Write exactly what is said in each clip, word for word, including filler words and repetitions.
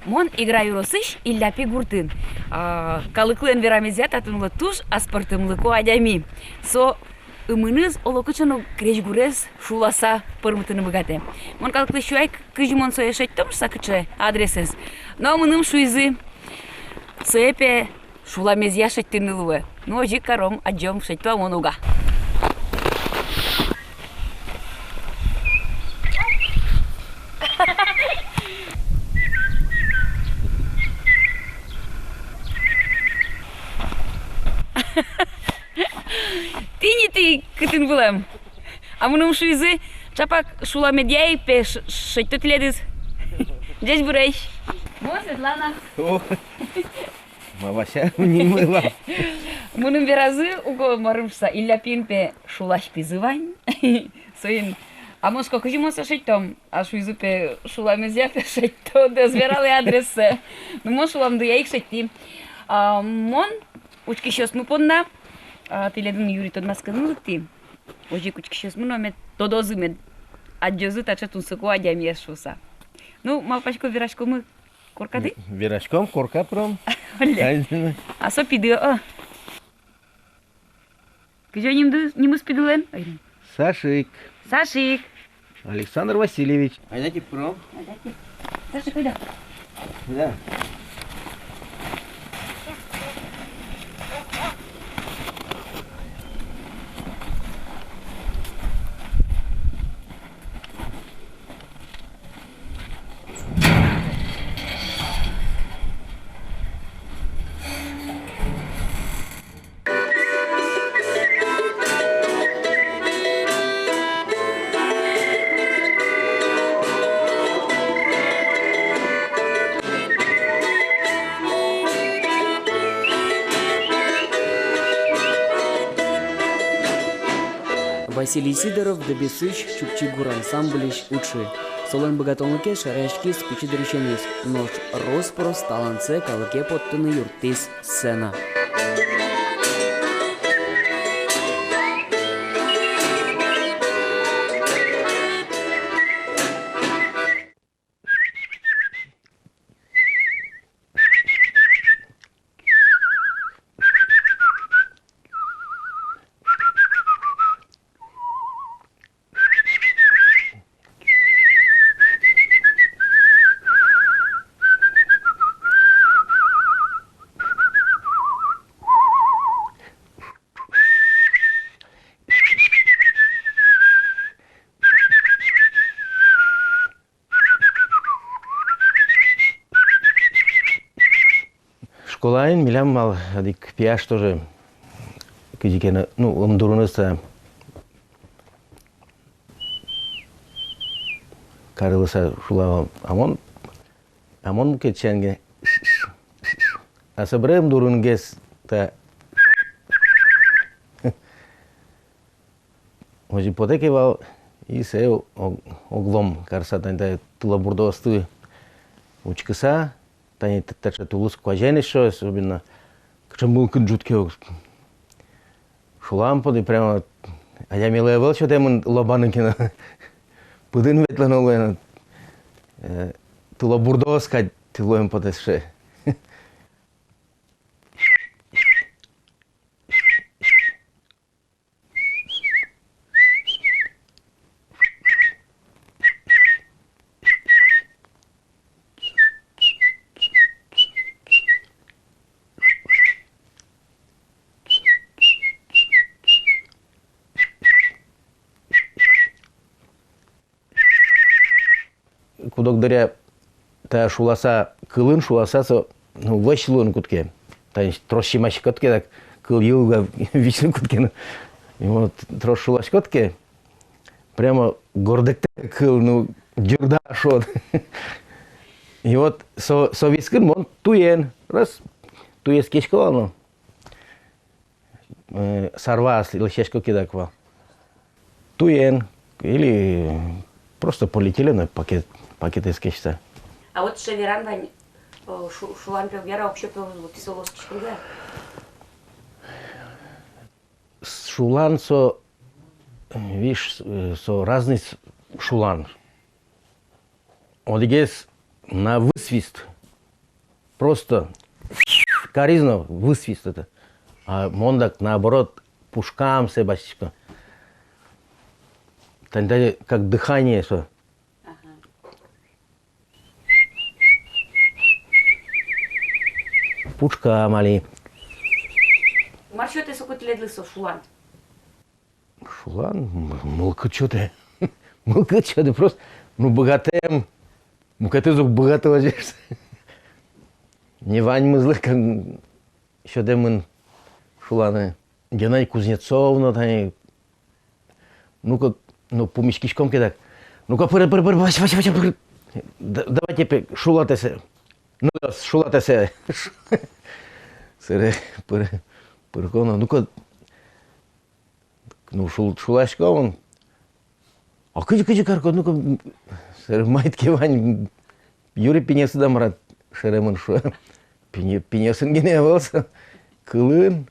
Мон Игра ёросысь Илляпи гуртын. А, калыклэн верамезъя, татын улэ туж аспӧртэмлыко адями. Со ымыныз олокыӵе но крезьгурез шуласа пӧрмытыны быгатэ. Мон калыклы сюай, кызьы мон сое шедьтом шуса, кыӵе адресэз. Но мыным шуизы: сое пе шуламезъя шедьтыны луэ. Ну, озьы ик каром, адӟом, шедьто-а мон, уг-а. Тӥни тӥ кытын вылэм. А мыным шуизы: ӵапак шуламедъя ик пе ш-, шедьто тӥледыз. Ӟечбуресь. Мон Светлана. О. Ма, Вася, нимы вал. Мыным веразы уго, марым шуса, Илляпиын пе шулась пизы вань. Соин. А мон шуисько, кызьы мон сое шедьтом? А шуизы пе, шуламезъя пе шедьто, ӧз вералэ адрессэ. Ну, мон шуламдыя ик шедьтӥ. А мон учкисьёсмы понна, а, тӥледын юри тодматскыны лыктӥ. Озьы ик учкисьёсмы но мед тодозы, мед адӟозы таӵе тунсыко адямиез шуса. Ну, малпасько, вераськомы коркады? Вераськом, корка пыром. Оле. Ай, ну. А со пиды, о. Кызьы нимды, нимыз пидылэн? Ой. Сашик. Сашик. Александр Васильевич. Айдатӥ пыром. Айдатӥ. Сашик, ойдо. Да. Василий Сидоров Дэбесысь «Чупчи гур» ансамбльысь уӵы. Солэн быгатонлыкез шараяськиз пичи дырысеныз, нош рос-прос талантсэ калыке поттыны юрттӥз сцена. Школаын милям вал одӥг пияш тоже, кызьы ке но, ну, ымдурыныз та карылыса шула вал, а мон, а мон мукет сямен гинэ. А собере ымдурынгес та. Озьы потэ ке вал, и сое о-, оглом карыса, тани та тылобурдоосты учкыса, тани т-, таӵе тулыс куазен эшшо, особенно кыӵе мылкыд ӝутске ук. Шулам потэ, прямо адямилы ӧвӧл сётэмын лобаны ке но. Пыдын ветлоно луэ но, э, тылобурдоос кадь тылоен потэ сыӵе. Куд-ог дыръя та шуласа, кылын шуласа со, ну, вӧсь луыны кутске. Тани трос синмаськод ке, дак кыл йылга висьыны кутске, ну. И вот трос шуласькод ке, прямо гордэктэ кыл, ну, ӟырда шуод. И вот со, со вискын мон туен, раз, туез кесько вал но. Э, сарваос лэсьтӥсько ке, дак вал. Туен или просто полиэтиленовый пакет, пакетэз кесьтыса. А вот сыӵе веран вань, э, шу-, шулан пе уг яра, уксё пе уз лу, тӥ солы оскиськоды-а? Шулан со, э, виш, э, со разный с-, шулан. Одӥгез на высвист. просто кариз но высвистыты. А мон дак, наоборот, пушкам сое басьтӥсько. Тани, тани как дыхание со. Ага. Пушкам али. Мар сётэ соку тӥледлы со шулан? Шулан м-, мылкыд сётэ. Мылкыд сётэ просто. Ну, быгатэм. Мукетыз уг быгаты озьы. Не ваньмызлы ик сётэмын шуланы. Геннадий Кузнецов но тани. Ну-ка, ну, пумиськиськом ке дак. Ну-ка, пыр, пыр, пыр, Вася, Вася, Вася, пыр. Д-, давайте пе, шулатэсэ. Ну да, шулатэсэ. Сэре пыр, пырко но. Ну-ка, ну, шул-, шуласьком. А кызьы, кызьы каркод, ну-ка, м, сэр, маид ке вань, юри пиньёсыд-а, мар-а, шеремын, шуэ. Пинь-, пиньёсын гинэ ӧвӧл со, кылын.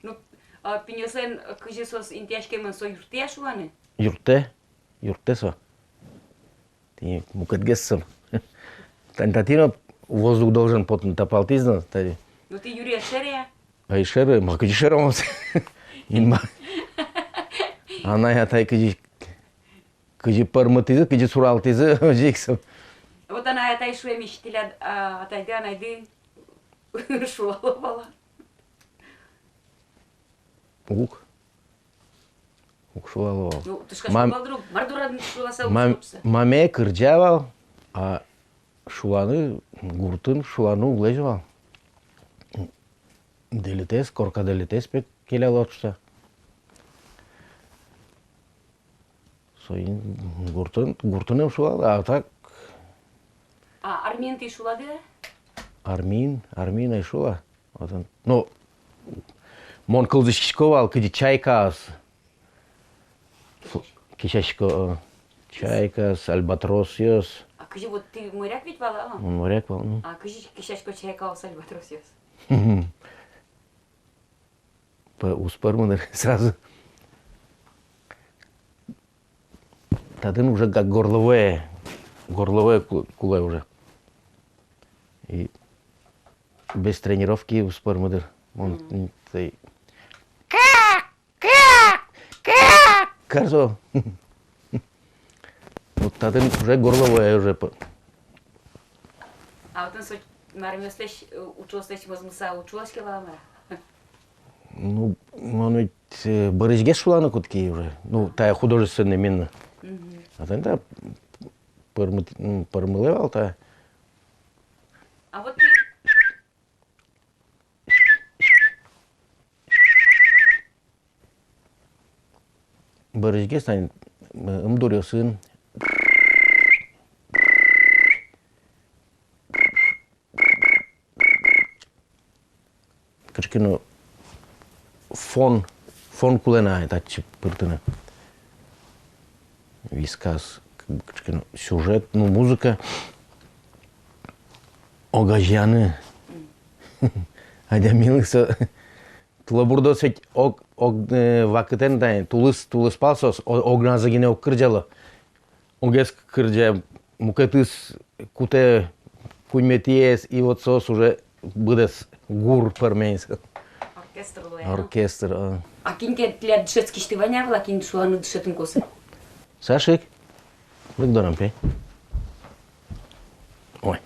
Ну, а пиньёслэн кызьы соос интыяськемын, со юрттэ-а шуланы? Юрттэ, юрттэ со. Тӥни мукетгес со. Тани татӥ но воздух должен потыны, та палтӥз но, тани. Ну, тӥ юри ӧз шере-а? Ӧй шеры, ма кызьы шером. Инма. Анай-атай кызьы, кызьы пӧрмытӥзы, кызьы суралтӥзы, озьы ик со. Вот анай-атай шуэмысь, тӥляд, а, атайды, анайды шулало вал-а? Уг. Уг шулало вал. Ну, тышкаськод вал дыр, мар дорад шуласа уг шулало. Мамае кырӟа вал, а шуланы, гуртын шуланы уг лэзё вал. Дэлетэз, корка дэлетэз пе келяло шуса. Соин гуртын, гуртын ӧм шулало, а так. А армиын тӥ шулады-а? Армиын, армиын ӧй шула. Отын, ну, мон кылзӥськисько вал, кызьы чайкаос. Кесясько, э, чайкаос, альбатросъёс. А кызьы, вот тӥ моряк ведь вал, а? Мон моряк вал, ну. А кызьы кесясько чайкаос, альбатросъёс? Пе, уз пӧрмы дыр сразу. Татын уже как горловое, горловое ку-, кулэ уже. И без тренировки уз пӧрмы дыр. Мон, мгм, н-, тӥ-, как, как, как каро. Вот татын уже горловое уже п-. А отын со мармиослэсь, э, учослэсь мозмыса учослэсь ке вал-а, мар-а? Ну, мон ведь, э, бӧрысьгес шуланы кутски уже. Ну, тая художественный именно. Мгм. А тани та пӧрмы-, м, пӧрмылэ вал та. А вот бӧрысьгес тани, м, ымдуръёсын. Кыӵе ке но фон, фон кулэ на татчы пыртыны. Вискас, к-, кыӵе ке но сюжет, ну, музыка. Огазеяны. Адямилы со, тылобурдоос ведь ог-, ог-, э, вакытэн тани, тулыс, тулыс пал соос о-, огназы гинэ уг кырӟало. Огез кырӟа, мукетыз кутэ куиньметӥез, и вот соос уже быдэс гур пӧрмемын. Оркестр луэ, а? Оркестр, а. А кин ке тӥляд дышетскисьты вань-а вал, а кин шуланы дышетыны косэ? Сашик, лык дорам, пе. Ой.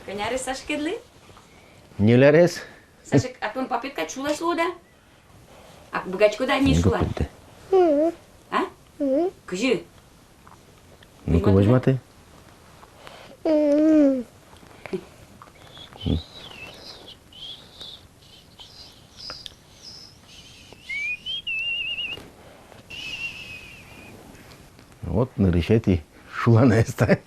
Кӧня арес Сашикедлы? Ньыль арес. Сашик, а тон папет кадь шулась луод-а? А быгатӥськод-а ни шуланы? А? Кызьы? Ну-ка, возьматы. Вот нырысетӥ шуланаез та.